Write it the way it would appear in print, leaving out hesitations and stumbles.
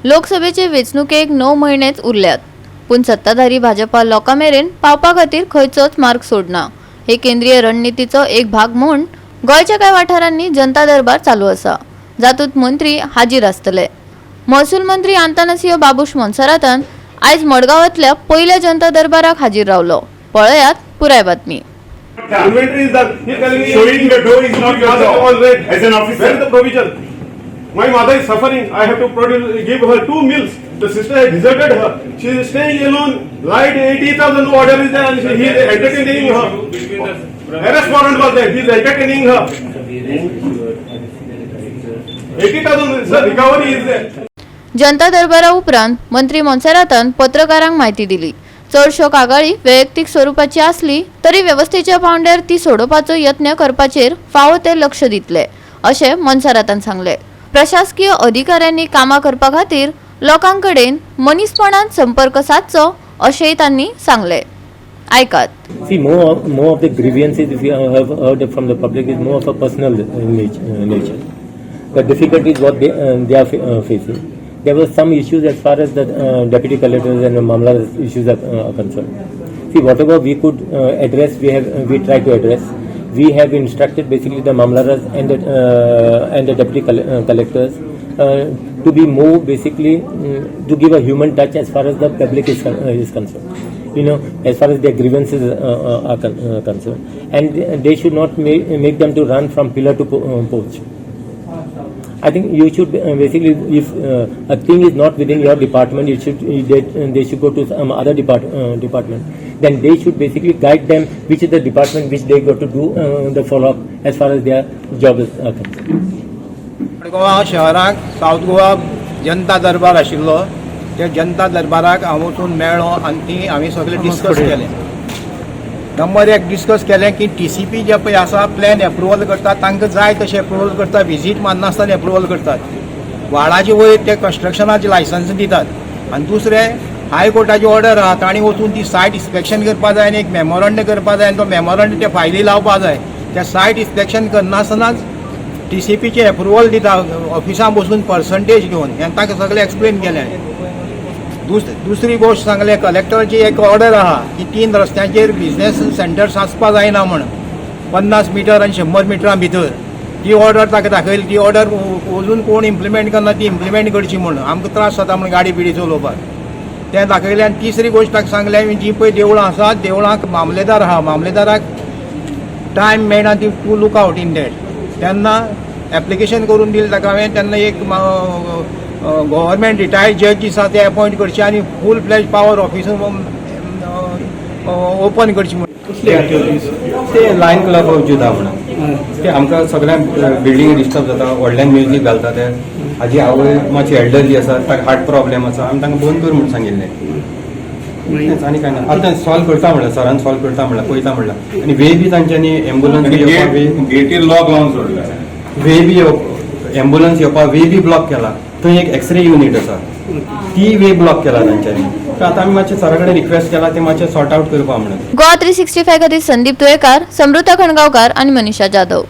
लोकसभेचे वेंचणुकेक 9 म्हयनेच उरल्यात, पूण सत्ताधारी भाजपा लोकां मेरेन पावपा खातीर खंयचोच मार्ग सोडना. हे केंद्रीय रणनितीचो एक भाग म्हूण गोंयच्या कांय वाठारांनी जनता दरबार चालू आसा, जातूंत मंत्री हाजीर आसतले. महसूल मंत्री आंतानासियो बाबूश मोन्सेरातान आयज मडगांवांतल्या पयल्या जनता दरबाराक हाजीर रावलो. पळयात पुराय बातमी. Inventory is done. He telling me. Showing the door is not your Mother job. Was raped. As an officer. Where is the provision? My mother is suffering. I have to produce, give her two meals. The sister has deserted her. She is staying alone. Light 80,000 order is there and he is entertaining her. Arrest warrant was there. He is entertaining her. 80,000, sir, recovery is there. जनता दरबारा उपरांत मंत्री मोन्सेरातान पत्रकारांक म्हायती दिली. चडश्यो कागाळी वैयक्तीक स्वरुपाची आसली तरी वेवस्थेच्या पांवड्यार ती सोडोवपाचो यत्न करपाचेर फावो ते लक्ष दितले, अशें मोन्सेरातान सांगलें. प्रशासकीय अधिकाऱ्यांनी कामां करपा खातीर लोकां कडेन मनीसपणान संपर्क सादचो, अशेंय तांणी सांगलें. आयकात. See, more of the grievances, if you have heard from the public, is more of a personal nature. The difficulties what they are facing. There were some issues as far as the deputy collectors and the mamlatdars issues are concerned. See, whatever we could address, we tried to address. We have instructed basically the mamlatdars and the deputy collectors to be more basically to give a human touch as far as the public is concerned, as far as their grievances are concerned, and they should not make them to run from pillar to post. I think you should basically, if a thing is not within your department, it should they should go to some other department. Then they should basically guide them which is the department which they got to do the follow up as far as their job is concerned. Madgaon शहराक south Goa जनता दरबार आशिल्लो. त्या जनता दरबाराक हांव वचून मेळ्ळो आनी ती हांवें सगळें डिस्कस केलें. नंबर एक, डिस्कस केलें की टीसीपी जे पळय आसा, प्लॅन एप्रुवल करता, तांकां जाय तशें एप्रुवल करता, विजीट मारनासतना एप्रुवल करतात, वाडाचे वयर ते कन्स्ट्रक्शनाचे लायसन्स दितात. आनी दुसरें, हायकोर्टाची ऑर्डर आहा, तांणी वचून ती सायट इन्स्पेक्शन करपा जाय आनी एक मेमोरंडम करपा जाय आनी तो मेमोरंडम त्या फायली लावपा जाय. त्या सायट इन्स्पेक्शन करनासतनाच टीसीपीचे एप्रुवल दिता, ऑफिसां बसून पर्संटेज घेवन. हें तांकां सगळें एक्सप्लेन केलें. दुसरी गोश्ट सांगलें, कलेक्टराची एक ऑर्डर आहा की तीन रस्त्यांचेर बिझनेस सेंटर्स आसपा जायना म्हण, 50 मिटर आनी 100 मिटरां भितर. ती ऑर्डर ताका दाखयली. ती ऑर्डर अजून कोण इम्प्लिमेंट करना. ती इम्प्लिमेंट करची म्हण, आमकां त्रास जाता म्हण गाडी बिडी चलोवपाक, तें दाखयलें. आनी तिसरी गोश्ट ताका सांगलें, जी पळय देवळां आसात, देवळांक मामलेदार आहा, मामलेदाराक टायम मेळना ती to look out in that. तेन्ना एप्लिकेशन करून दिलें ताका हांवें. तेन्ना एक गव्हर्मेंट रिटायर्ड जज आसा, ते अपॉयंट करचे आनी full fledge power office open करची म्हूण. ते लायन क्लब ऑफ जुदा म्हणून ते आमकां सगळ्या बिल्डिंग डिस्टर्ब जाता, व्हडल्यान म्युजीक घालता ते. हाजी आवय मातशी एल्डरली आसा, ताका हार्ट प्रॉब्लेम आसा. आमी तांकां बंद कर म्हूण सांगिल्लें. तेंच, आनी कांय ना. आतां सॉल्व करता म्हणलें सरान, सॉल्व करता म्हणलें, पळयता म्हणलें. आनी वे बी तांच्यांनी एम्बुलन्स येवपाक वे गेटीर लॉक लावन सोडला. वे बी एम्बुलन्स येवपाक वे बी ब्लॉक केला. थंय एक एक्सरे युनीट आसा, ती वे ब्लॉक केला तांच्यांनी. तर आतां आमी मातशें सरा कडेन रिक्वेस्ट केला, ते मातशें सॉर्ट आवट करपा म्हणून. गोवा 365 खातीर संदीप तुयेकार, समृता खणगांवकार आनी मनीषा जाधव.